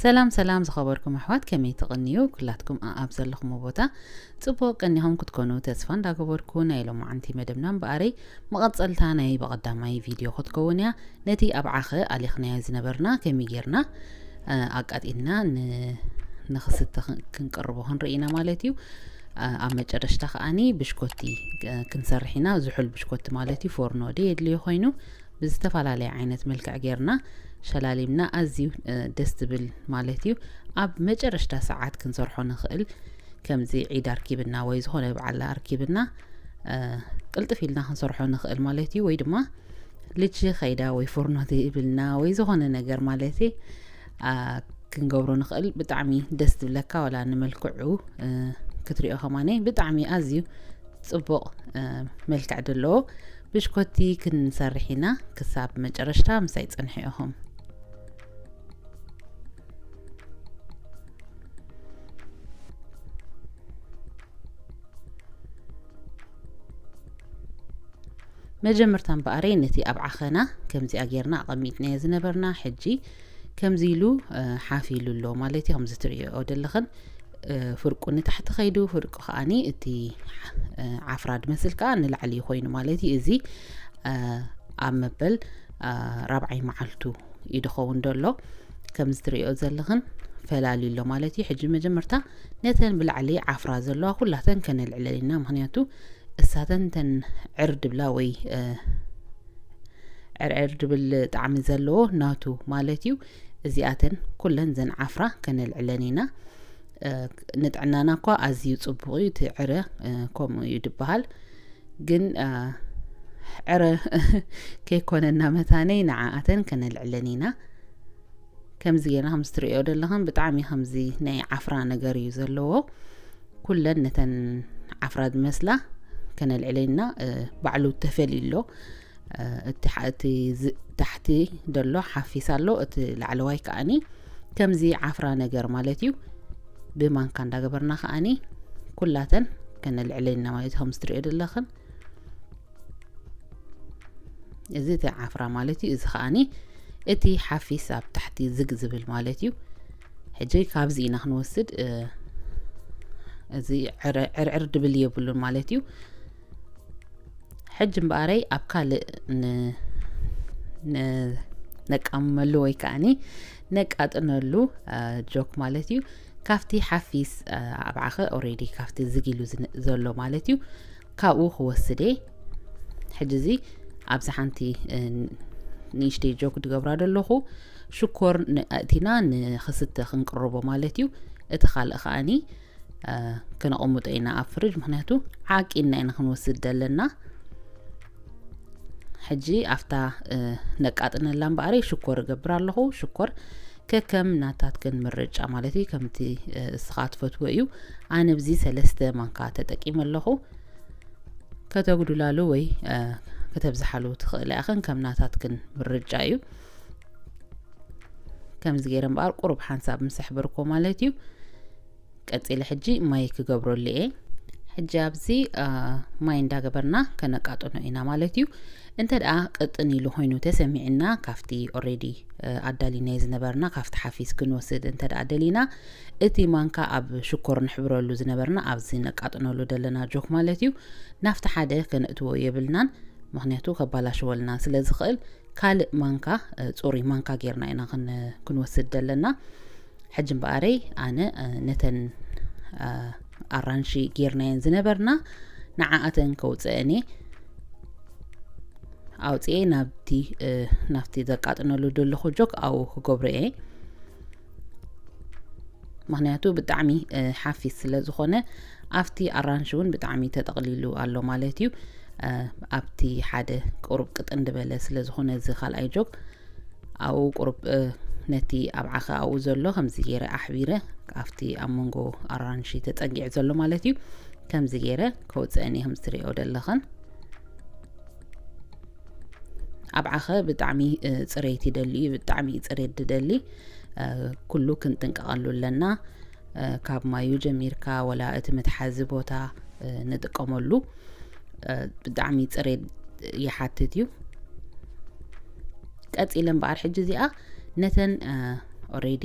ሰላም ሰላም ዝኸበርኩም ኣሕዋት፣ ከመይ ትቕንዩ? ኩላትኩም ኣኣብ ዘለኹም ቦታ ጽቡቕ ቀኒኹም ክትኮኑ ተስፋ እንዳገበርኩ፣ ናይ ሎማዓንቲ መደብና እምበኣረይ መቐጸልታ ናይ ብቐዳማይ ቪድዮ ክትከውን እያ። ነቲ ኣብ ዓኸ ኣሊኽናዮ ዝነበርና ከመይ ጌርና፣ እ፣ ኣቃጢልና ን-፣ ንኽስተ ክን-፣ ክንቅርቦ ክንርኢ ኢና ማለት እዩ። እ፣ ኣብ መጨረሽታ ከኣኒ ብሽኮቲ፣ እ፣ ክንሰርሕ ኢና። ዝሑል ብሽኮቲ ማለት እዩ። ፎርኖ ዶ የድልዮ ኮይኑ ብዝተፈላለየ ዓይነት መልክዕ ጌርና ሸላሊምና ኣዝዩ፣ እ፣ ደስ ዝብል ማለት እዩ። ኣብ መጨረሽታ ሰዓት ክንሰርሖ ንኽእል፣ ከምዚ ዒድ ኣርኪብና ወይ ዝኾነ በዓል ኣርኪብና፣ እ፣ ቅልጥፍ ኢልና ክንሰርሖ ንኽእል ማለት እዩ። ወይ ድማ ልቺ ኸይዳ ወይ ፎርኖ ዘይብልና ወይ ዝኾነ ነገር ማለት እዩ፣ እ፣ ክንገብሮ ንኽእል። ብጣዕሚ ደስ ዝብለካ፣ ዋላ ንመልክዑ፣ እ፣ ክትሪኦ ከማነይ ብጣዕሚ ኣዝዩ ጽቡቕ፣ እ፣ መልክዕ ዘለዎ ብሽኮቲ ክንሰርሕ ኢና። ክሳብ መጨረሽታ ምሳይ ጽንሑ ኢኹም። መጀመርታ እምበኣረይ ነቲ ኣብ ዓኸና ከምዚኣ ጌርና ኣቐሚጥናዮ ዝነበርና፣ ሕጂ ከምዚ ኢሉ፣ እ፣ ሓፍ ኢሉ ኣሎ ማለት እዩ። ከምዚ ትርእዮ ዘለኽን፣ እ፣ ፍርቁ ንታሕቲ ኸይዱ፣ ፍርቁ ከኣኒ እቲ፣ እ፣ ዓፍራ ድመስል ከኣ ንላዕሊ ኮይኑ ማለት እዩ። እዚ፣ እ፣ ኣብ መበል፣ እ፣ ራብዓይ መዓልቱ እዩ ድኸውን ዘሎ። ከምዚ ትርእዮ ዘለኽን ፈላልዩ ኣሎ ማለት እዩ። ሕጂ መጀመርታ ነተን ብላዕሊ ዓፍራ ዘለዋ ኩላተን ከነልዕለን ኢና። ምኽንያቱ እሳተን እተን ዕር ድብላ ወይ፣ እ፣ ዕርዕር ድብል ጣዕሚ ዘለዎ ናቱ ማለት እዩ። እዚኣተን ኩለን ዘን ዓፍራ ከነልዕለን ኢና። እ፣ ንጥዕናና እኳ ኣዝዩ ጽቡቕ እዩ እቲ ዕረ፣ እ፣ ከምኡ እዩ ድበሃል። ግን፣ እ፣ ዕረ ከይኮነና መታነይ ንዓኣተን ከነልዕለን ኢና። ከምዚ ጌርና ከምዚ ትርእዮ ዘለኽን ብጣዕሚ ከምዚ ናይ ዓፍራ ነገር እዩ ዘለዎ። ኩለን ነተን ዓፍራ ዝመስላ ከነልዕለን ኢና። እ፣ ባዕሉ ተፈልዩ ኣሎ። እ፣ እቲ ሓ-፣ እቲ ዝ-፣ ታሕቲ ዘሎ ሓፊስ ኣሎ፣ እቲ ላዕለዋይ ከኣኒ ከምዚ ዓፍራ ነገር ማለት እዩ። ብማንካ እንዳገበርና ከኣኒ ኩላተን ከነልዕለን ኢና ማለት እዩ። ከምዚ ትርእዮ ዘለኽን እዚ እቲ ዓፍራ ማለት እዩ። እዚ ከኣኒ እቲ ሓፊስ ኣብ ታሕቲ ዝግ ዝብል ማለት እዩ። ሕጂ ካብዚ ኢና ክንወስድ፣ እ፣ እዚ ዕረ-፣ ዕርዕር ድብል የብሉን ማለት እዩ። ሕጂ እምበኣረይ ኣብ ካልእ ን-፣ ን-፣ ነቃምመሉ ወይ ከኣኒ ነቃጥነሉ፣ እ፣ ጆክ ማለት እዩ። ካብቲ ሓፊስ፣ እ፣ ኣብ ዓኸ ኦሬዲ ካብቲ ዝግ ኢሉ ዝን-፣ ዘሎ ማለት እዩ። ካብኡ ክወስድ እየ። ሕጂ እዚ ኣብዚ ሓንቲ፣ እ፣ ንእሽተይ ጆክ ድገብራ ዘለኹ ሽኮር ን-፣ ኣእቲና ንኽስተ ክንቅርቦ ማለት እዩ። እቲ ካልእ ከኣኒ፣ እ፣ ከነቐምጦ ኢና ኣብ ፍርጅ፣ ምኽንያቱ ዓቂንና ኢና ክንወስድ ዘለና። ሕጂ ኣብታ፣ እ፣ ነቃጥነላ እምበኣረይ ሽኮር እገብር ኣለኹ። ሽኮር ከከም ናታትክን ምርጫ ማለት እዩ፣ ከምቲ፣ እ፣ እስኻ ትፈትዎ እዩ። ኣነ ኣብዚ ሰለስተ ማንካ ተጠቂመ ኣለኹ። ከተጉድላሉ ወይ፣ እ፣ ከተብዝሓሉ ትኽእላ ኢኽን፣ ከም ናታትክን ምርጫ እዩ። ከምዚ ገይረ እምበኣር ቁሩብ ሓንሳብ ምስ ኣሕበርኮ ማለት እዩ። ቀጺለ ሕጂ ማይ ክገብረሉ እየ። ሕጂ ኣብዚ፣ እ፣ ማይ እንዳገበርና ከነቃጥኖ ኢና ማለት እዩ። እንተ ደኣ ቅጥን ኢሉ ኮይኑ ተሰሚዕና፣ ካብቲ ኦሬዲ፣ እ፣ ኣዳሊናዮ ዝነበርና፣ ካብቲ ሓፊስ ክንወስድ እንተ ደኣ ደሊና፣ እቲ ማንካ ኣብ ሽኮር ንሕብረሉ ዝነበርና ኣብዚ ነቃጥነሉ ደለና ጆክ ማለት እዩ፣ ናብቲ ሓደ ከነእትዎ የብልናን። ምኽንያቱ ከባላሽወልና ስለ ዝኽእል፣ ካልእ ማንካ፣ እ፣ ጽሩይ ማንካ ጌርና ኢና ክን-፣ ክንወስድ ደለና። ሕጂ እምበኣረይ ኣነ፣ እ፣ ነተን፣ እ፣ ኣራንሺ ጌርናየን ዝነበርና ንዓኣተን ከውፅአን እየ። ኣውፅኤ ናብቲ፣ እ፣ ናብቲ ዘቃጥነሉ ዘለኹ ጆክ ኣብኡ ክገብሮ እየ። ምኽንያቱ ብጣዕሚ፣ እ፣ ሓፊስ ስለ ዝኾነ ኣብቲ ኣራንሺ እውን ብጣዕሚ ተጠቕሊሉ ኣሎ ማለት እዩ። እ፣ ኣብቲ ሓደ ቁሩብ ቅጥን ዝበለ ስለ ዝኾነ እዚ ካልኣይ ጆክ ኣብኡ ቁሩብ፣ እ፣ ነቲ ኣብ ዓኸ ኣብኡ ዘሎ ከምዚ ገይረ ኣሕቢረ ኣብቲ ኣብ መንጎ ኣራንሺ ተጸጊዑ ዘሎ ማለት እዩ። ከምዚ ገይረ ከውፅአን እየ ከምዚ ትሪኦ ዘለኽን። ኣብ ዓኸ ብጣዕሚ፣ እ፣ ጽሬት ይደሊ እዩ፣ ብጣዕሚ እዩ ጽሬት ድደሊ። እ፣ ኩሉ ክንጥንቀቐሉ ኣለና። እ፣ ካብ ማዩ ጀሚርካ ወላ እቲ መትሓዚ ቦታ፣ እ፣ ንጥቀመሉ፣ እ፣ ብጣዕሚ ጽሬት ይሓትት እዩ። ቀጺለ እምበኣር ሕጂ እዚኣ ነተን፣ እ፣ ኦሬዲ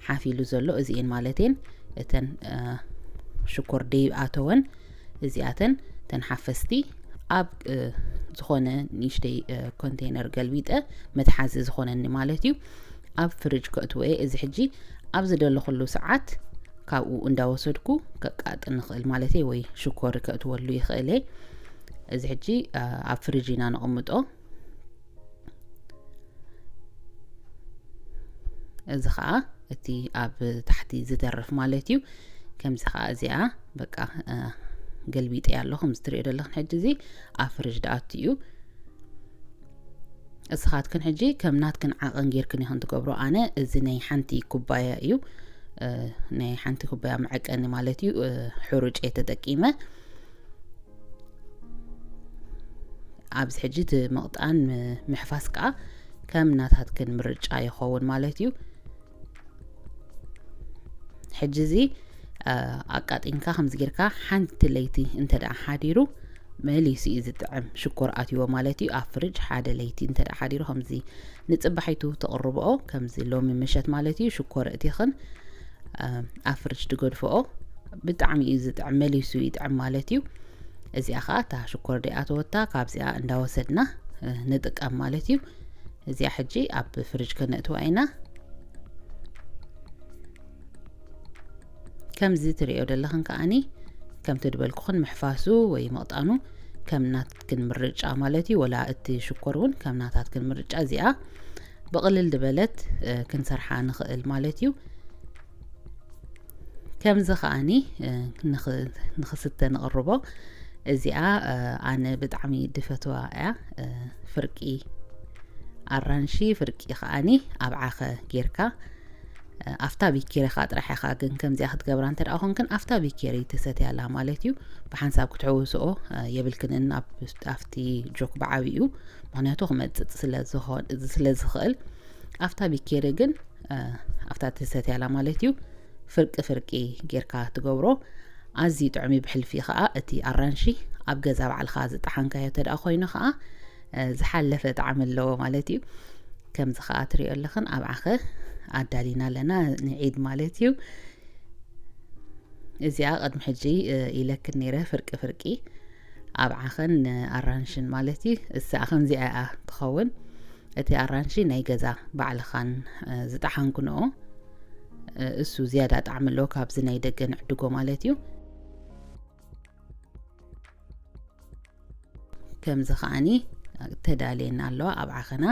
ሓፍ ኢሉ ዘሎ እዚኤን ማለት እየን። እተን ሽኮር ደይኣተወን እዚኣተን፣ እተን ሓፈስቲ ኣብ ዝኾነ ንእሽተይ ኮንቴነር ገልቢጠ፣ መትሓዚ ዝኾነኒ ማለት እዩ፣ ኣብ ፍርጅ ከእትዎ እየ። እዚ ሕጂ ኣብ ዝደለኹሉ ሰዓት ካብኡ እንዳወሰድኩ ከቃጥን ንኽእል ማለት እየ፣ ወይ ሽኮር ከእትወሉ ይኽእል እየ። እዚ ሕጂ ኣብ ፍርጅ ኢና ነቕምጦ። እዚ ኸዓ እቲ ኣብ ታሕቲ ዝተርፍ ማለት እዩ። ከምዚ ኸዓ እዚኣ በቃ ገልቢጠ ኣሎ። ከምዚ ትሪኦ ዘለኽን ሕጂ እዚ ኣብ ፍርጅ ደኣቱ እዩ። እስኻትክን ሕጂ ከም ናትክን ዓቐን ጌርክን ኢኽን ትገብሮ። ኣነ እዚ ናይ ሓንቲ ኩባያ እዩ፣ ናይ ሓንቲ ኩባያ መዐቀኒ ማለት እዩ፣ ሕሩጭ እየ ተጠቂመ። ኣብዚ ሕጂ እቲ ምቕጣን ምሕፋስ ከዓ ከም ናታትክን ምርጫ ይኸውን ማለት እዩ። ሕጂ እዚ ኣቃጢንካ ከምዚ ጌርካ ሓንቲ ለይቲ እንተ ደኣ ሓዲሩ መሊሱ እዩ ዝጥዕም። ሽኮር ኣትይዎ ማለት እዩ። ኣብ ፍርጅ ሓደ ለይቲ እንተ ደኣ ሓዲሩ ከምዚ ንጽባሒቱ ተቕርብኦ፣ ከምዚ ሎሚ ምሸት ማለት እዩ። ሽኮር እቲኽን ኣብ ፍርጅ ትገድፍኦ፣ ብጣዕሚ እዩ ዝጥዕም፣ መሊሱ ይጥዕም ማለት እዩ። እዚኣ ኸዓ እታ ሽኮር ደይኣተወታ ካብዚኣ እንዳወሰድና ንጥቀም ማለት እዩ። እዚኣ ሕጂ ኣብ ፍርጅ ከነእትዋ ኢና። ከምዚ ትሪኦ ዘለኽን ከዓኒ ከምቲ ድበልኩኽን ምሕፋሱ ወይ ምቕጣኑ ከም ናትክን ምርጫ ማለት እዩ። ወላ እቲ ሽኮር እውን ከም ናታትክን ምርጫ። እዚኣ ብቕልል ድበለት ክንሰርሓ ንኽእል ማለት እዩ። ከምዚ ከዓኒ ንኽስተ ንቕርቦ። እዚኣ ኣነ ብጣዕሚ ድፈትዋ እያ። ፍርቂ ኣራንሺ፣ ፍርቂ ከዓኒ ኣብ ዓኸ ጌርካ ኣፍታ ቢኬሪ ኻ ጥራሕ ኢኻ ግን ከምዚኣ ክትገብራ እንተ ደኣ ኾንክን፣ ኣፍታ ቢኬሪ ትሰትያላ ማለት እዩ። ብሓንሳብ ክትሕውስኦ የብልክንን ኣብቲ ጆክ ብዓቢኡ፣ ምኽንያቱ ክመጽጽ ስለ ዝኽእል። ኣፍታ ቢኬሪ ግን ኣፍታ ትሰትያላ ማለት እዩ። ፍርቂ ፍርቂ ጌርካ ትገብሮ። ኣዝዩ ጥዑም እዩ። ብሕልፊ ኸዓ እቲ ኣራንሺ ኣብ ገዛ ባዕልኻ ዝጠሓንካዮ እንተ ደኣ ኮይኑ ኸዓ ዝሓለፈ ጣዕሚ ኣለዎ ማለት እዩ። ከምዚ ኸዓ ትሪኦ ኣለኽን ኣብ ዓኸ ኣዳሊና ኣለና ንዒድ ማለት እዩ። እዚኣ ቅድሚ ሕጂ ኢለክን ነይረ፣ ፍርቂ ፍርቂ ኣብ ዓኸን ኣራንሽን ማለት እዩ። እሳ ከምዚኣ እያ ትኸውን። እቲ ኣራንሺ ናይ ገዛ ባዕልኻን ዝጠሓንክንኦ እሱ ዝያዳ ጣዕሚ ኣለዎ ካብዚ ናይ ደገ ንዕድጎ ማለት እዩ። ከምዚ ከዓኒ ተዳልየና ኣለዋ ኣብ ዓኸና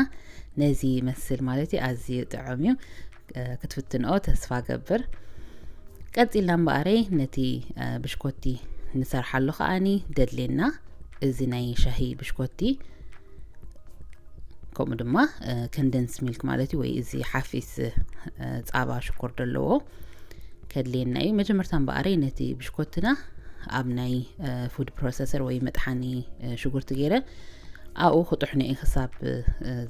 ነዚ ይመስል ማለት እዩ። ኣዝዩ ጥዑም እዩ። ክትፍትንኦ ተስፋ ገብር። ቀጺልና እምበኣረይ ነቲ ብሽኮቲ ንሰርሓሉ ከዓኒ ደድልየና እዚ ናይ ሻሂ ብሽኮቲ ከምኡ ድማ ኮንደንስ ሚልክ ማለት እዩ፣ ወይ እዚ ሓፊስ ጻባ ሽኮር ዘለዎ ከድልየና እዩ። መጀመርታ እምበኣረይ ነቲ ብሽኮትና ኣብ ናይ ፉድ ፕሮሰሰር ወይ መጥሓኒ ሽጉርቲ ገይረ ኣብኡ ክጥሕኖ እየ ክሳብ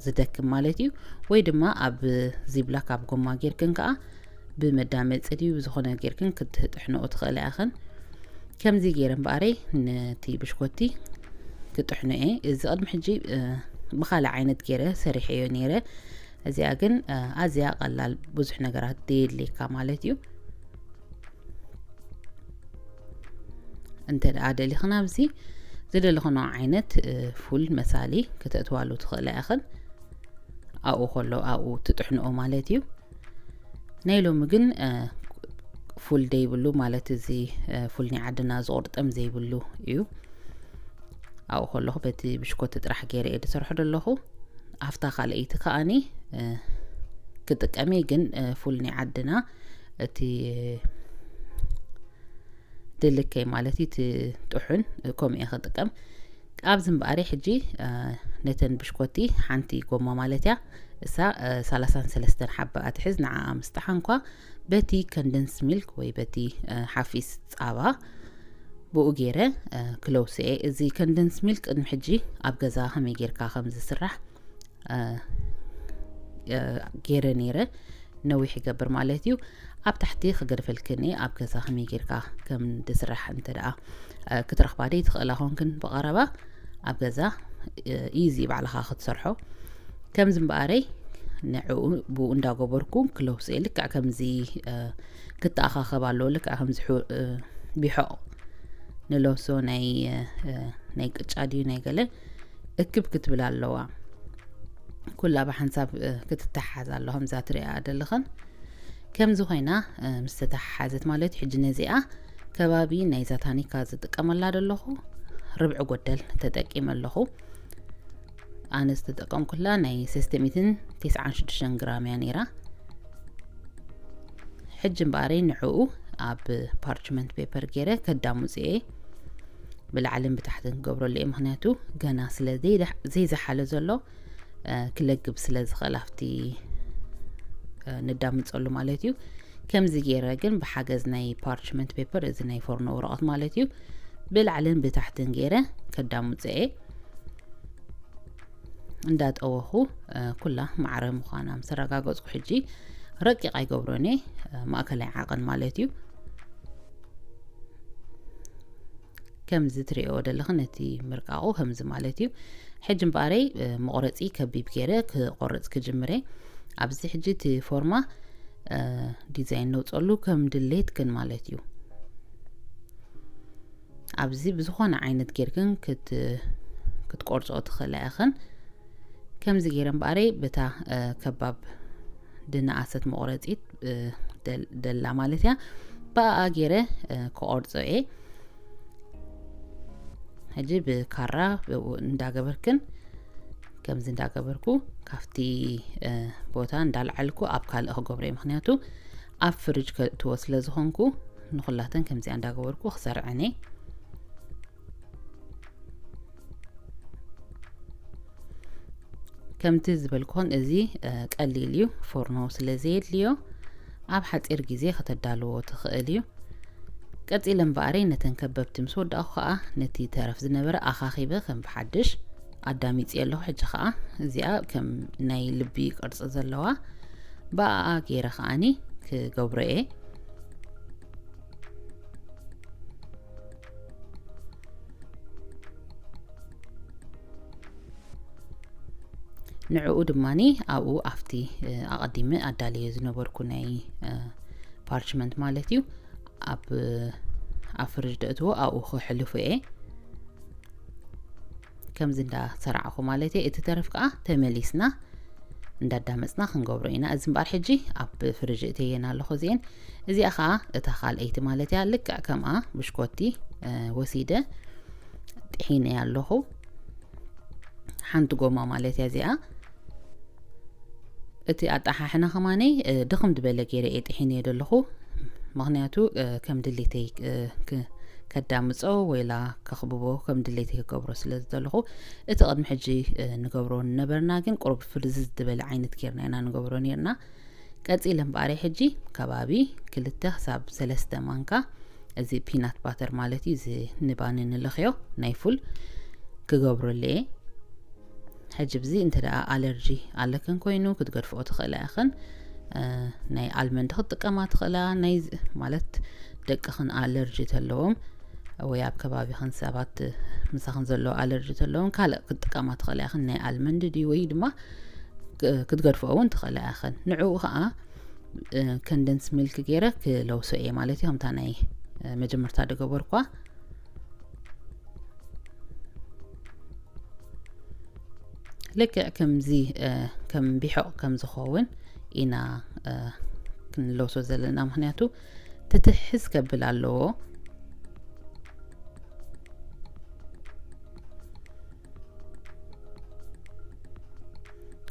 ዝደክም ማለት እዩ። ወይ ድማ ኣብ ዚብላክ ኣብ ጎማ ጌርክን ከዓ ብመዳመፂ ድዩ ብዝኾነ ጌርክን ክትጥሕንኦ ትኽእላ ኢኽን። ከምዚ ገይረ እምበኣረይ ነቲ ብሽኮቲ ክጥሕኖ እየ። እዚ ቅድሚ ሕጂ ብኻልእ ዓይነት ገይረ ሰሪሐዮ ነይረ። እዚኣ ግን ኣዝያ ቀላል፣ ብዙሕ ነገራት ደየድልየካ ማለት እዩ። እንተ ደኣ ደሊኽን ኣብዚ ዝደለኽንኦ ዓይነት ፉል መሳሊ ክተእትዋሉ ትኽእላ ኢኽን። ኣብኡ ከሎ ኣብኡ ትጥሕንኦ ማለት እዩ። ናይ ሎሚ ግን ፉል ደይብሉ ማለት እዚ ፉል ናይ ዓድና ዝቑርጠም ዘይብሉ እዩ። ኣብኡ ከለኹ በቲ ብሽኮቲ ጥራሕ ገይረ እየ ዝሰርሖ ዘለኹ። ኣብታ ካልኣይቲ ከኣኒ ክጥቀም እየ፣ ግን ፉል ናይ ዓድና እቲ ድልከይ ማለት እዩ፣ እቲ ጥሑን ከምኡ እየ ክጥቀም። ኣብዚ እምበኣሪ ሕጂ ነተን ብሽኮቲ ሓንቲ ጎማ ማለት እያ፣ እሳ ሰላሳን ሰለስተን ሓባ እያ ትሕዝ። ንዓኣ ምስ ጠሓንኳ በቲ ኮንደንስ ሚልክ ወይ በቲ ሓፊስ ጻባ ብኡ ገይረ ክለውሶ እየ። እዚ ኮንደንስ ሚልክ ቅድሚ ሕጂ ኣብ ገዛ ከመይ ጌርካ ከም ዝስራሕ ገይረ ነይረ፣ ነዊሕ ይገብር ማለት እዩ። ኣብ ታሕቲ ክገድፈልክን እየ፣ ኣብ ገዛ ከመይ ጌርካ ከም ዝስራሕ እንተ ደኣ ክትረኽባ ደይ ትኽእላ ኮንክን ብቐረባ ኣብ ገዛ ኢዚ ባዕልኻ ክትሰርሖ። ከምዚ እምበኣረይ ንዕኡ ብኡ እንዳገበርኩ ክለብሶ እየ። ልክዕ ከምዚ ክተኣኻኸብ ኣለዎ። ልክዕ ከምዚ ቢሖቕ ንለብሶ ናይ ናይ ቅጫ ድዩ ናይ ገለ እክብ ክትብል ኣለዋ። ኩላ ብሓንሳብ ክትተሓዝ ኣለዋ። ከምዛ ትሪኣ ዘለኽን ከምዚ ኮይና ምስ ተተሓሓዘት ማለት እዩ። ሕጂ ነዚኣ ከባቢ ናይዛ ታኒካ ዝጥቀመላ ዘለኹ ርብዒ ጎደል ተጠቂመ ኣለኹ። ኣነ ዝተጠቀምኩላ ናይ ሰለስተ ሚእትን ተስዓን ሽዱሽተን ግራም እያ ነይራ። ሕጂ እምበኣረይ ንዕኡ ኣብ ፓርችመንት ፔፐር ገይረ ከዳምፅ እየ። ብላዕልን ብታሕትን ክገብረሉ እየ፣ ምክንያቱ ገና ስለ ዘይዳ- ዘይዘሓለ ዘሎ ክለግብ ስለ ዝኽእል ኣብቲ ንዳምፀሉ ማለት እዩ። ከምዚ ገይረ ግን ብሓገዝ ናይ ፓርችመንት ፔፐር፣ እዚ ናይ ፎርኖ ወረቐት ማለት እዩ፣ ብላዕልን ብታሕትን ገይረ ከዳምፀ እየ። እንዳጠወኹ ኩላ ማዕረ ምዃና ምስ ኣረጋገፅኩ፣ ሕጂ ረቂቕ ኣይገብሮን እየ፣ ማእከላይ ዓቐን ማለት እዩ። ከምዚ ትሪእዎ ዘለኽን ነቲ ምርቃቑ ከምዚ ማለት እዩ። ሕጂ እምበኣረይ መቑረፂ ከቢብ ገይረ ክቆርፅ ክጅምረ። ኣብዚ ሕጂ እቲ ፎርማ ዲዛይን ነውፀሉ ከም ድሌትክን ማለት እዩ። ኣብዚ ብዝኾነ ዓይነት ጌርክን ክትቆርፅኦ ትኽእላ ኢኽን። ከምዚ ገይረ እምበኣረይ በታ ከባብ ድነኣሰት መቑረፂት ደላ ማለት እያ፣ ብኣኣ ገይረ ክቆርፆ እየ። ሕጂ ብካራ እንዳገበርክን ከምዚ እንዳገበርኩ ካብቲ ቦታ እንዳልዓልኩ ኣብ ካልእ ክገብሮ እየ። ምክንያቱ ኣብ ፍርጅ ከእትዎ ስለ ዝኾንኩ ንኩላተን ከምዚኣ እንዳገበርኩ ክሰርዐን እየ። ከምቲ ዝበልኩን እዚ ቀሊል እዩ፣ ፎርኖ ስለ ዘየድልዮ ኣብ ሓፂር ግዜ ከተዳልዎ ትኽእል እዩ። ቀፂለ እምበኣረይ ነተን ከበብቲ ምስ ወዳእኩ ከዓ ነቲ ተረፍ ዝነበረ ኣኻኺበ ከም ብሓድሽ ኣዳሚፂ ኣለኹ። ሕጂ ከዓ እዚኣ ከም ናይ ልቢ ቅርፂ ዘለዋ ብኣኣ ገይረ ከዓኒ ክገብሮ እየ። ንዕኡ ድማኒ ኣብኡ ኣብቲ ኣቐዲመ ኣዳለየ ዝነበርኩ ናይ ፓርችመንት ማለት እዩ፣ ኣብ ኣብ ፍርጅ ደእትዎ ኣብኡ ክሕልፉ እየ። ከምዚ እንዳሰራዕኹ ማለት እየ። እቲ ተረፍ ከዓ ተመሊስና እንዳዳመፅና ክንገብሮ ኢና። እዚ እምበኣር ሕጂ ኣብ ፍርጅ እተየን ኣለኹ እዚአን። እዚኣ ከዓ እታ ካልኣይቲ ማለት እያ። ልክዕ ከምኣ ብሽኮቲ ወሲደ ጥሒነ ኣለኹ። ሓንቲ ጎማ ማለት እያ እዚኣ። እቲ ኣጣሓሕና ከማነይ ድኽም ዝበለ ገይረ እየ ጥሒነ ዘለኹ። ምክንያቱ ከም ድሌተይ ከዳምፆ ወይላ ከኽብቦ ከም ድሌተይ ክገብሮ ስለ ዝደለኹ፣ እቲ ቅድሚ ሕጂ ንገብሮ ነበርና፣ ግን ቁሩብ ፍልዝዝ ዝበለ ዓይነት ጌርና ኢና ንገብሮ ኔርና። ቀፂለ እምበኣረይ ሕጂ ከባቢ ክልተ ክሳብ ሰለስተ ማንካ እዚ ፒናት ባተር ማለት እዩ፣ እዚ ንባኒ ንለኽዮ ናይ ፉል ክገብረሉ እየ። ሕጂ ብዚ እንተ ደኣ ኣለርጂ ኣለክን ኮይኑ ክትገድፍኦ ትኽእላ ኢኽን። ናይ ኣልመንድ ክትጥቀማ ትኽእላ፣ ናይ ማለት ደቅኽን ኣለርጂ ተለዎም ወይ ኣብ ከባቢኽን ሰባት ምሳኽን ዘለዉ ኣለርጂ ተለዎም ካልእ ክትጥቀማ ትኽእላ ኢኽን፣ ናይ ኣልመንድ ድዩ ወይ ድማ ክትገድፍኦ እውን ትኽእላ ኢኽን። ንዕኡ ከዓ ከንደንስ ሚልክ ገይረ ክለውሶ እየ ማለት እዩ። ከምታ ናይ መጀመርታ ደገበርኳ ልክዕ ከምዚ ከም ቢሖቕ ከም ዝኸውን ኢና ክንለውሶ ዘለና፣ ምክንያቱ ትትሕዝ ከብል ኣለዎ።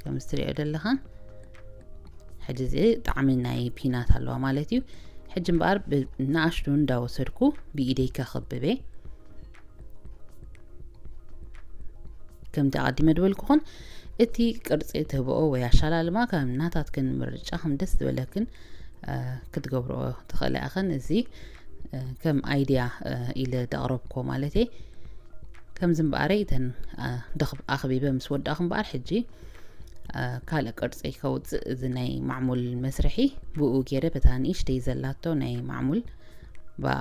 ከም እትሪኦ ዘለኻ ሕጂ እዚ ጣዕሚ ናይ ፒናት ኣለዋ ማለት እዩ። ሕጂ እምበኣር ብንኣሽቱ እንዳወሰድኩ ብኢደይ ከኽብበ። ከምቲ ኣቐዲመ ዝበልኩኹን እቲ ቅርፂ ትህብኦ ወይ ኣሻላልማ ከም ናታትክን ምርጫ ከም ደስ ዝበለክን ክትገብርኦ ትኽእላ ኢኽን። እዚ ከም ኣይድያ ኢለ ዘቕረብኩዎ ማለት እየ። ከምዚ እምበኣረይ እተን ኣኽቢበ ምስ ወዳእኹ እምበኣር ሕጂ ካልእ ቅርፂ ከውፅእ እዚ ናይ ማዕሙል መስርሒ ብኡ ገይረ በታ ንእሽተይ ዘላቶ ናይ ማዕሙል ብኣ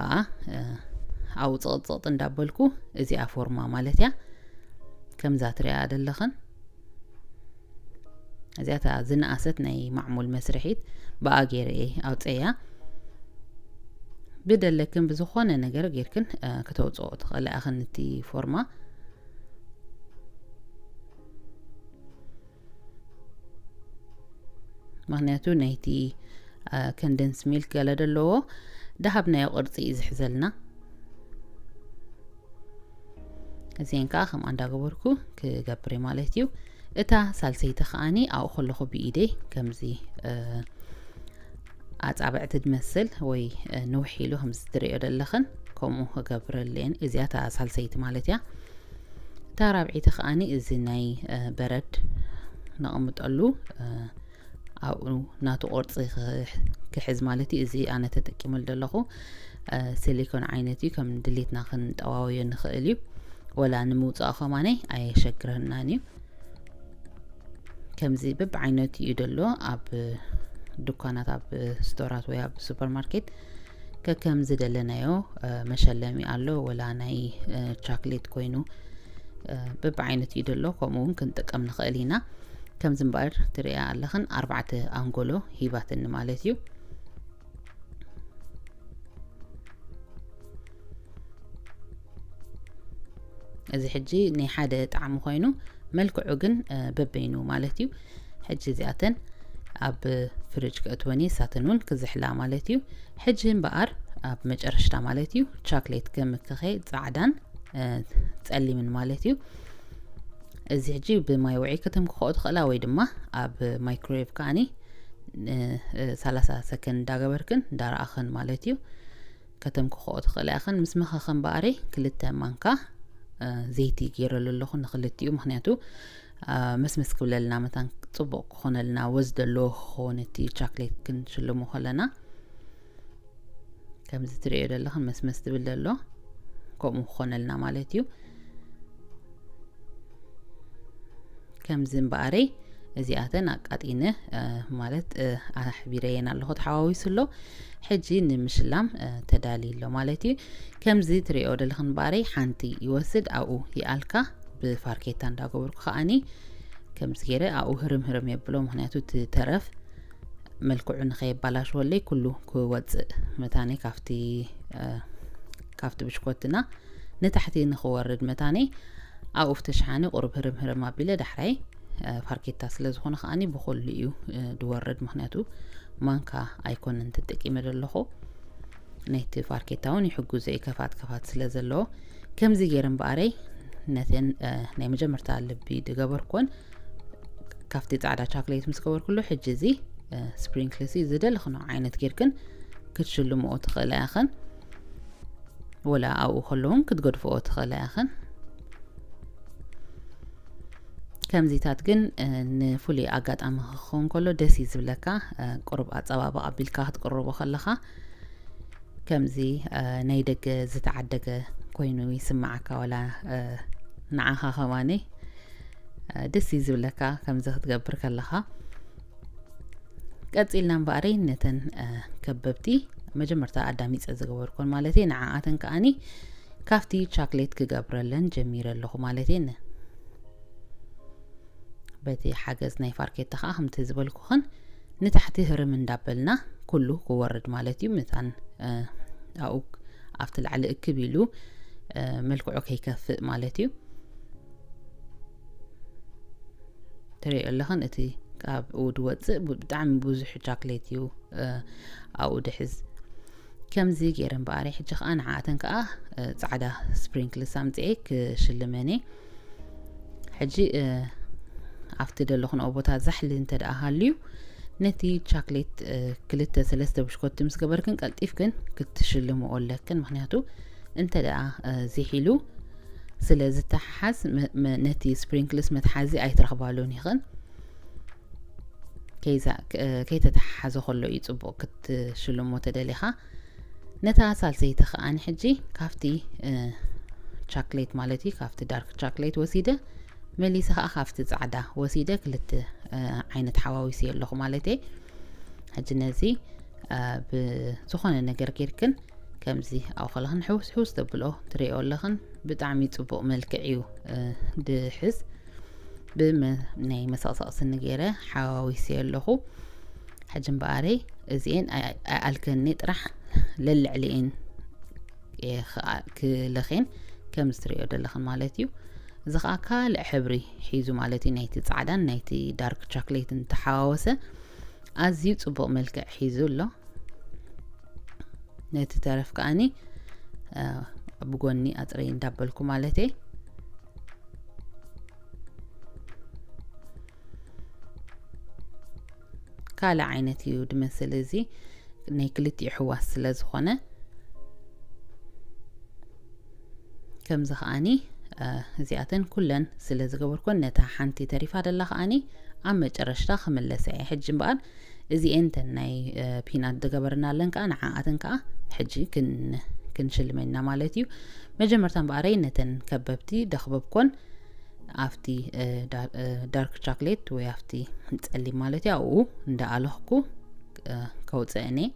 ኣብኡ ፅቕፅቕጥ እንዳበልኩ እዚኣ ፎርማ ማለት እያ። ከምዛ ትሪኣ ዘለኽን እዚኣታ ዝነኣሰት ናይ ማዕሙል መስርሒት ብኣ ገይረ እየ ኣውፀያ። ብደለክን ብዝኾነ ነገር ጌርክን፣ እ፣ ከተውፅኦ ትኽእላ ኢኽን እቲ ፎርማ። ምኽንያቱ ናይቲ፣ እ፣ ኮንደንስ ሚልክ ገለ ዘለዎ ደሃብናዮ ቅርፂ እዩ ዝሕዘልና። እዚአን ከዓ ከምኣ እንዳገበርኩ ክገብር እየ ማለት እዩ። እታ ሳልሰይቲ ከዓኒ ኣብኡ ከለኹ ብኢደይ ከምዚ፣ እ፣ ኣጻብዕቲ ዝመስል ወይ፣ እ፣ ንውሕ ኢሉ ከምዚ ትርእዮ ዘለኽን ከምኡ ክገብረለየን። እዚኣ እታ ሳልሰይቲ ማለት እያ። እታ ራብዐይቲ ከዓኒ እዚ ናይ፣ እ፣ በረድ ነቐምጠሉ፣ እ፣ ኣብኡ ናቱ ቅርፂ ክሕ-፣ ክሕዝ ማለት እዩ። እዚ ኣነ ተጠቂመሉ ዘለኹ፣ እ፣ ሲሊኮን ዓይነት እዩ። ከም ድሌትና ክንጠዋወዮ ንኽእል እዩ። ወላ ንምውፃእ ከማነይ ኣየሸግረናን እዩ። ከምዚ በብዓይነቱ እዩ ዘሎ። ኣብ ድኳናት፣ ኣብ ስቶራት ወይ ኣብ ሱፐርማርኬት ከከም ዝደለናዮ፣ እ፣ መሸለሚ ኣሎ። ወላ ናይ፣ እ፣ ቻክሌት ኮይኑ፣ እ፣ በብዓይነቱ እዩ ዘሎ። ከምኡ እውን ክንጥቀም ንኽእል ኢና። ከምዚ እምበኣር ትሪኣ ኣለኽን ኣርባዕተ ኣንጎሎ ሂባትኒ ማለት እዩ። እዚ ሕጂ ናይ ሓደ ጣዕሚ ኮይኑ፣ መልክዑ ግን፣ እ፣ በበይኑ ማለት እዩ። ሕጂ እዚኣተን ኣብ ፍሪጅ ከእትወን እየ፣ ንሳተን እውን ክዝሕላ ማለት እዩ። ሕጂ እምበኣር ኣብ መጨረሽታ ማለት እዩ፣ ቻክሌት ከምክኸ ጻዕዳን፣ እ፣ ጸሊምን ማለት እዩ። እዚ ሕጂ ብማይ ውዒ ከተምክኸኦ ትኽእላ ወይ ድማ ኣብ ማይክሮዌቭ ከዓኒ ን-፣ እ፣ ሰላሳ ሰከንድ እንዳገበርክን እንዳረኣኽን ማለት እዩ። ከተምክኽኦ ትኽእላ ኢኽን። ምስ መኸኸ እምበኣረይ ክልተ ማንካ፣ እ፣ ዘይቲ ገይረሉ ኣለኹ ንክልቲኡ፣ ምኽንያቱ፣ እ፣ መስመስ ክብለልና መታን ጽቡቕ ክኾነልና፣ ወዝ ዘለዎ ክኸውን እቲ ቻክሌት ክንሽልሞ ከለና። ከምዚ ትርእዮ ዘለኽን መስመስ ትብል ዘሎ፣ ከምኡ ክኾነልና ማለት እዩ። ከምዚ እምበኣረይ እዚኣተን ኣቃጢነ፣ እ፣ ማለት፣ እ፣ ኣሕቢረየን ኣለኹ፣ ተሓዋዊሱ ኣሎ። ሕጂ ንምሽላም፣ እ፣ ተዳልዩ ኣሎ ማለት እዩ። ከምዚ ትርእዮ ዘለኽን እምበኣረይ ሓንቲ ይወስድ፣ ኣብኡ ይኣልካ፣ ብፋርኬታ እንዳገበርኩ ከዓኒ ከምዚ ገይረ ኣብኡ ህርም ህርም የብሎ፣ ምኽንያቱ እቲ ተረፍ መልክዑ ንኸየባላሽወለይ ኩሉ ክወፅእ መታነይ ካብቲ፣ እ፣ ካብቲ ብሽኮትና ንታሕቲ ንኽወርድ መታነይ ኣብኡ ፍተሽሓኒ ቁሩብ ህርም ህርም ኣቢለ ዳሕራይ፣ እ፣ ፋርኬታ ስለ ዝኾነ ከዓኒ ብኹሉ እዩ፣ እ፣ ድወርድ፣ ምኽንያቱ ማንካ ኣይኮነን ተጠቂመ ዘለኹ። ናይቲ ፋርኬታ እውን ይሕግዞ እዩ፣ ከፋት ከፋት ስለ ዘለዎ። ከምዚ ገይረ እምበኣረይ ነተን፣ እ፣ ናይ መጀመርታ ልቢ ድገበርኩወን ካብቲ ጻዕዳ ቻክሌት ምስ ገበርኩሉ፣ ሕጂ እዚ፣ እ፣ ስፕሪንክልስ እዩ። ዝደለኽንኦ ዓይነት ጌርክን ክትሽልምኦ ትኽእላ ኢኽን። ወላ ኣብኡ ከለውን ክትገድፍኦ ትኽእላ ኢኽን። ከምዚታት ግን፣ እ፣ ንፍሉይ ኣጋጣሚ ክኸውን ከሎ ደስ እዩ ዝብለካ። እ፣ ቁሩብ ኣጸባብቕ ኣቢልካ ክትቅርቦ ከለኻ፣ ከምዚ፣ እ፣ ናይ ደገ ዝተዓደገ ኮይኑ ይስምዓካ፣ ወላ፣ እ፣ ንዓኻ ከማኒ፣ እ፣ ደስ እዩ ዝብለካ ከምዚ ክትገብር ከለኻ። ቀጺልና እምበኣረይ ነተን፣ እ፣ ከበብቲ መጀመርታ ኣዳሚጸ ዝገበርኩን ማለት እየ፣ ንዓኣተን ከኣኒ ካብቲ ቻክሌት ክገብረለን ጀሚረ ኣለኹ ማለት እየ። ን-፣ በቲ ሓገዝ ናይ ፋርኬታ ከኣ ከምቲ ዝበልኩኽን ንታሕቲ ህርም እንዳበልና ኩሉ ክወርድ ማለት እዩ። መታን፣ እ፣ ኣብኡ ኣብቲ ላዕሊ እክብ ኢሉ፣ እ፣ መልክዑ ከይከፍእ ማለት እዩ። ትሪኦ ኣለኽን፣ እቲ ካብኡ ድወፅእ ቡ-፣ ብጣዕሚ ብዙሕ ቻክሌት እዩ፣ እ፣ ኣብኡ ድሕዝ። ከምዚ ገይረ እምበኣረይ ሕጂ ኸዓ ንዓኣተን ከኣ፣ እ፣ ጻዕዳ ስፕሪንክልስ ኣምጽኤ ክሽልመን እየ። ሕጂ፣ እ፣ ኣብቲ ደለኽንኦ ቦታ ዛሕሊ እንተ ደኣ ሃልዩ፣ ነቲ ቻክሌት፣ እ፣ ክልተ ሰለስተ ብሽኮቲ ምስ ገበርክን ቀልጢፍክን ክትሽልምኦ ኣለክን። ምኽንያቱ እንተ ደኣ፣ እ፣ ዚሒሉ ስለ ዝተሓሓዝ፣ መ-፣ መ-፣ ነቲ ስፕሪንክልስ መትሓዚ ኣይትረኽባሉን ኢኽን። ከይዛ-፣ ክ-፣ ከይተተሓሓዘ ከሎ እዩ ጽቡቕ ክትሽልሞ ተደሊኻ። ነታ ሳልሰይቲ ከኣ ንሕጂ ካብቲ፣ እ፣ ቻክሌት ማለት እዩ፣ ካብቲ ዳርክ ቻክሌት ወሲደ፣ መሊሰ ከኣ ካብቲ ጻዕዳ ወሲደ ክልተ፣ እ፣ ዓይነት ሓዋዊሰ ኣለኹ ማለት እየ። ሕጂ ነዚ፣ እ፣ ብዝኾነ ነገር ጌርክን ከምዚ ኣብኡ ከለኽን ሕውስ ሕውስ ተብልኦ ትርእዮ ኣለኽን። ብጣዕሚ ጽቡቕ መልክዕ እዩ፣ እ፣ ድሕዝ። ብመ-፣ ናይ መሳቕሳቕ ስኒ ገይረ ሓዋዊሰ ኣለኹ። ሕጂ እምበኣረይ እዚኤን ኣይ-፣ ኣይኣልከኒ ጥራሕ ለልዕሊኤን እየ ክኣ-፣ ክለኼን ከም እትርእዮ ዘለኽን ማለት እዩ። እዚ ኸኣ ካልእ ሕብሪ ሒዙ ማለት እዩ፣ ናይቲ ጻዕዳን ናይቲ ዳርክ ቻክሌትን ተሓዋወሰ ኣዝዩ ጽቡቕ መልክዕ ሒዙ ኣሎ። ነቲ ተረፍ ከኣኒ፣ እ፣ ብጎኒ ኣጽረይ እንዳበልኩ ማለተይ። ካልእ ዓይነት እዩ ድመስል፣ እዚ ናይ ክልቲኡ ሕዋስ ስለ ዝኾነ። ከምዚ ከኣኒ፣ እ፣ እዚኣተን ኩለን ስለ ዝገበርኩን ነታ ሓንቲ ተሪፋ ደላ ከኣኒ ኣብ መጨረሽታ ክምለሰ እየ። ሕጂ እምበኣር እዚኤን እተን ናይ፣ እ፣ ፒናት ዝገበርናለን ከኣ ንዓኣተን ከኣ ሕጂ ክን-፣ ክንሽልመን ኢና ማለት እዩ። መጀመርታ እምበኣረይ ነተን ከበብቲ ደኽበብኮን ኣብቲ፣ እ፣ ዳ-፣ እ፣ ዳርክ ቻክሌት ወይ ኣብቲ ጸሊም ማለት እዩ፣ ኣብኡ እንዳኣለኽኩ፣ እ፣ ከውጽአን እየ።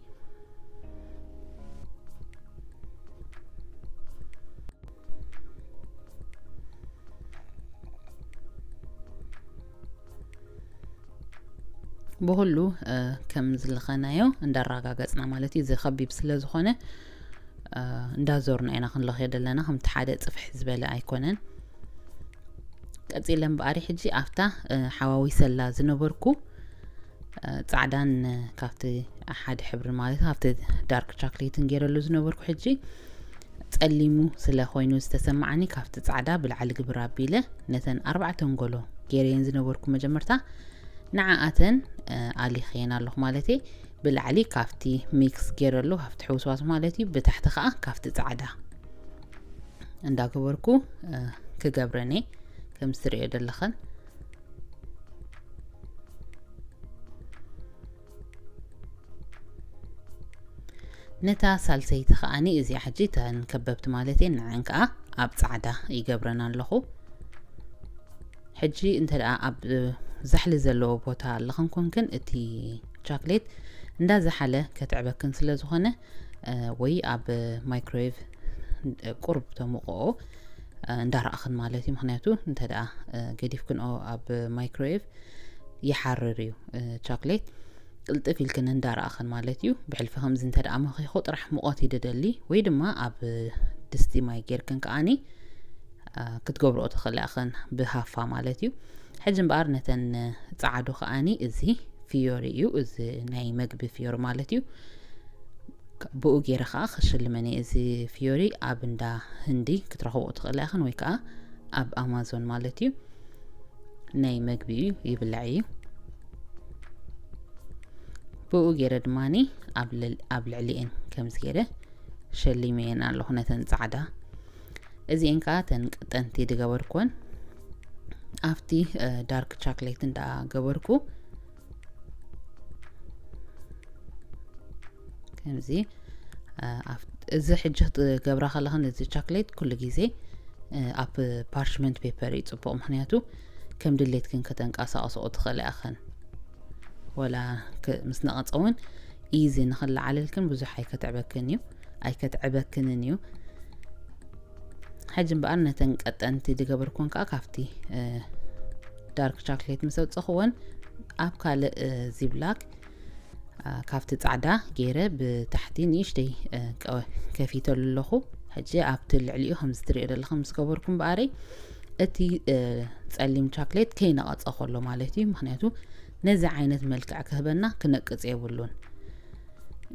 ብኹሉ፣ እ፣ ከም ዝለኸናዮ እንዳረጋገጽና ማለት እዩ። እዚ ከቢብ ስለ ዝኾነ፣ እ፣ እንዳዞርና ኢና ክንለኽዮ ዘለና። ከምቲ ሓደ ጽፍሕ ዝበለ ኣይኮነን። ቀጺለ እምበኣሪ ሕጂ ኣብታ፣ እ፣ ሓዋዊሰላ ዝነበርኩ፣ እ፣ ጻዕዳን፣ እ፣ ካብቲ ሓደ ሕብሪ ማለት ካብቲ ዳርክ ቻክሌትን ገይረሉ ዝነበርኩ ሕጂ ጸሊሙ ስለ ኮይኑ ዝተሰማዓኒ ካብቲ ጻዕዳ ብላዕሊ ግብር ኣቢለ ነተን ኣርባዕተ ኣንጎሎ ገይረየን ዝነበርኩ መጀመርታ ንዓኣተን፣ እ፣ ኣሊኽየን ኣለኹ ማለተይ። ብላዕሊ ካብቲ ሚክስ ገይረሉ ካብቲ ሕውስዋስ ማለት እዩ፣ ብታሕቲ ኸኣ ካብቲ ጻዕዳ እንዳገበርኩ፣ እ፣ ክገብረን እየ። ከም እትርእዮ ዘለኽን ነታ ሳልሰይቲ ከኣኒ እዚኣ ሕጂ እተን ከበብቲ ማለት እየን ንዐን ከኣ ኣብ ጻዕዳ ይገብረን ኣለኹ። ሕጂ እንተ ደኣ ኣብ ዛሕሊ ዘለዎ ቦታ ኣለኽን ኮንክን እቲ ቻክሌት እንዳዛሓለ ከትዕበክን ስለ ዝኾነ፣ እ፣ ወይ ኣብ ማይክሮዌቭ ቁሩብ ተሙቕኦ፣ እ፣ እንዳረኣኽን ማለት እዩ። ምኽንያቱ እንተ ደኣ፣ እ፣ ገዲፍክንኦ ኣብ ማይክሮዌቭ ይሓርር እዩ፣ እ፣ ቻክሌት። ቅልጥፍ ኢልክን እንዳረኣኽን ማለት እዩ። ብሕልፊ ከምዚ እንተ ደኣ መኺኹ ጥራሕ ሙቐት እዩ ደደሊ፣ ወይ ድማ ኣብ ድስቲ ማይ ጌርክን ከኣኒ፣ እ፣ ክትገብርኦ ትኽእላ ኢኽን ብሃፋ ማለት እዩ። ሕጂ እምበኣር ነተን ጸዓዱ ከኣኒ እዚ ፍዮሪ እዩ፣ እዚ ናይ መግቢ ፍዮሪ ማለት እዩ። ክ-፣ ብኡ ገይረ ከኣ ክሽልመን እየ። እዚ ፍዮሪ ኣብ እንዳ ህንዲ ክትረኽብኦ ትኽእላ ኢኽን ወይ ከኣ ኣብ ኣማዞን ማለት እዩ። ናይ መግቢ እዩ፣ ይብላዕ እዩ። ብኡ ገይረ ድማኒ ኣብ ልል-፣ ኣብ ልዕሊኤን ከምዚ ገይረ ሸሊመየን ኣለኹ ነተን ጻዕዳ። እዚኤን ከኣ ተን ቀጠንቲ ዝገበርኩወን ኣብቲ፣ እ፣ ዳርክ ቻክሌት እንዳ ገበርኩ ከምዚ፣ እ፣ ኣፍ-፣ እዚ ሕጂ ክትገብራ ከለኽን እዚ ቻክሌት ኩሉ ግዜ፣ እ፣ ኣብ ፓርችመንት ፔፐር እዩ ጽቡቕ፣ ምኽንያቱ ከም ድሌትክን ከተንቀሳቕስኦ ትኽእላ ኢኽን። ወላ ክ-፣ ምስ ነቐጸ እውን ኢዚ ንኽለዓለልክን ብዙሕ ኣይከትዕበክን እዩ፣ ኣይከትዕበክንን እዩ። ሕጂ እምበኣር ነተን ቀጠንቲ ዝገበርኩን ከኣ ካብቲ፣ እ፣ ዳርክ ቻክሌት ምስ ኣውጸኽወን ኣብ ካልእ፣ እ፣ ዚብላክ፣ እ፣ ካብቲ ጻዕዳ ገይረ ብታሕቲ ንእሽተይ፣ እ፣ ቀ-፣ ከፊተሉ ኣለኹ። ሕጂ ኣብቲ ልዕሊኡ ከምዚ ትርእዮ ዘለኹም ምስ ገበርኩ እምበኣረይ እቲ፣ እ፣ ጸሊም ቻክሌት ከይነቐጸ ከሎ ማለት እዩ። ምኽንያቱ ነዚ ዓይነት መልክዕ ክህበና ክነቅጽ የብሉን።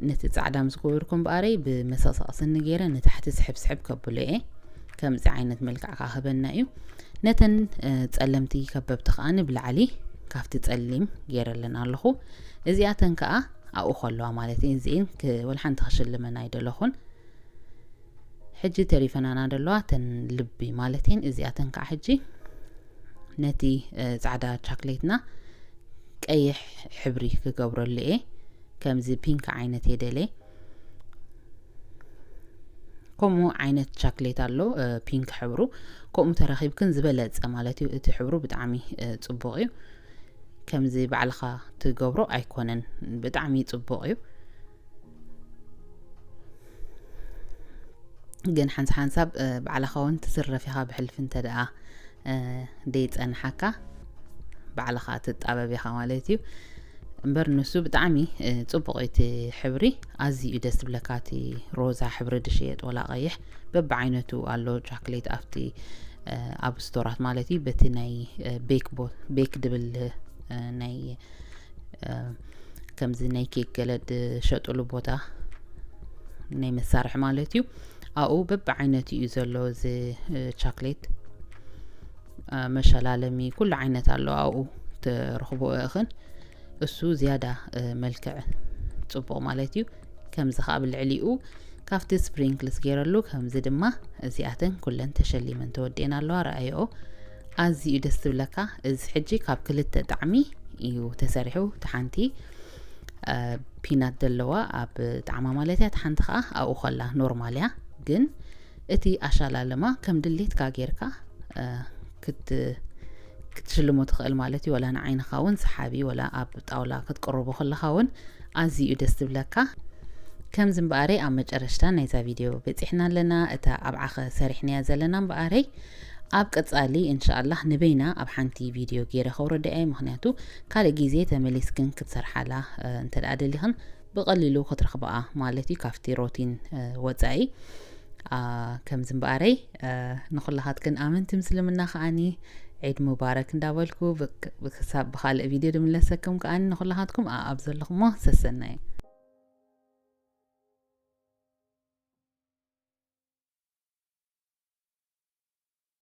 ነቲ ጻዕዳ ምስ ገበርኩ እምበኣረይ ብመሳሳቕ ስኒ ገይረ ንታሕቲ ስሕብ ስሕብ ከብሎ እየ። ከምዚ ዓይነት መልክዕ ከኣ ክህበና እዩ። ነተን፣ እ፣ ጸለምቲ ከበብቲ ከኣ ንብላዕሊ ካብቲ ጸሊም ገይረለን ኣለኹ። እዚኣተን ከኣ ኣብኡ ከለዋ ማለት እዩ። እዚኤን ክ-፣ ወላ ሓንቲ ክሽልመን ኣይደለኹን። ሕጂ ተሪፈናና ዘለዋ ተን ልቢ ማለት እየን። እዚኣተን ከኣ ሕጂ ነቲ፣ እ፣ ጻዕዳ ቻክሌትና ቀይሕ ሕብሪ ክገብረሉ እየ። ከምዚ ፒንክ ዓይነት እየ ደልየ። ከምኡ ዓይነት ቻክሌት ኣሎ፣ እ፣ ፒንክ ሕብሩ። ከምኡ ተረኺብክን ዝበለጸ ማለት እዩ። እቲ ሕብሩ ብጣዕሚ፣ እ፣ ጽቡቕ እዩ። ከምዚ ባዕልኻ ትገብሮ ኣይኮነን፣ ብጣዕሚ ጽቡቕ እዩ። ግን ሓንሳ ሓንሳብ፣ እ፣ ባዕልኻ እውን ትስረፍ ኢኻ ብሕልፊ እንተ ደኣ፣ እ፣ ደይጸንሓካ። ባዕልኻ ትጣበብ ኢኻ ማለት እዩ። እምበር ንሱ ብጣዕሚ ጽቡቕ እቲ ሕብሪ፣ ኣዝዩ ደስ ዝብለካ። እቲ ሮዛ ሕብሪ ድሽየጥ ወላ ቀይሕ በብዓይነቱ ኣሎ። ቻክሌት ኣብቲ ኣብ ስቶራት ማለት እዩ። በቲ ናይ ቤክ ድብል ናይ ከምዚ ናይ ኬክ ገለ ዝሸጥሉ ቦታ ናይ መሳርሒ ማለት እዩ። ኣብኡ በብዓይነቱ እዩ ዘሎ። እዚ ቻክሌት መሸላለሚ ኩሉ ዓይነት ኣሎ ኣብኡ ትረኽቦ እኽን። እሱ ዝያዳ መልክዕ ጽቡቕ ማለት እዩ። ከምዚ ከዓ ብልዕሊኡ ካብቲ ስፕሪንክልስ ገይረሉ፣ ከምዚ ድማ እዚኣተን ኩለን ተሸሊመን ተወዲኤን ኣለዋ። ረኣይኦ፣ ኣዝዩ ደስ ዝብለካ። እዚ ሕጂ ካብ ክልተ ጣዕሚ እዩ ተሰሪሑ። እቲ ሓንቲ ፒናት ዘለዋ ኣብ ጣዕማ ማለት እያ፣ እቲ ሓንቲ ከዓ ኣብኡ ከላ ኖርማል እያ። ግን እቲ ኣሻላለማ ከም ድሌትካ ጌርካ ክትሽልሞ ትኽእል ማለት እዩ። ወላ ንዓይንኻ እውን ሰሓቢ፣ ወላ ኣብ ጣውላ ክትቅርቦ ከለኻ እውን ኣዝዩ ደስ ዝብለካ። ከምዚ እምበኣረይ ኣብ መጨረሽታ ናይዛ ቪድዮ በፂሕና ኣለና። እታ ኣብ ዓኸ ሰሪሕናያ ዘለና እምበኣረይ ኣብ ቀፃሊ እንሻኣላህ ንበይና ኣብ ሓንቲ ቪድዮ ገይረ ከውረዳ እየ። ምክንያቱ ካልእ ግዜ ተመሊስክን ክትሰርሓላ እንተ ደኣ ደሊኽን ብቐሊሉ ክትረኽብኣ ማለት እዩ ካብቲ ሮቲን ወፃኢ። ከምዚ እምበኣረይ ንኹላኻትክን ኣመንቲ ምስልምና ከዓኒ ዒድ ሙባረክ እንዳበልኩ ክሳብ ብካልእ ቪድዮ ድምለሰኩም ከዓኒ ንኹላኻትኩም ኣብ ዘለኹሞ ሰሰናዩ።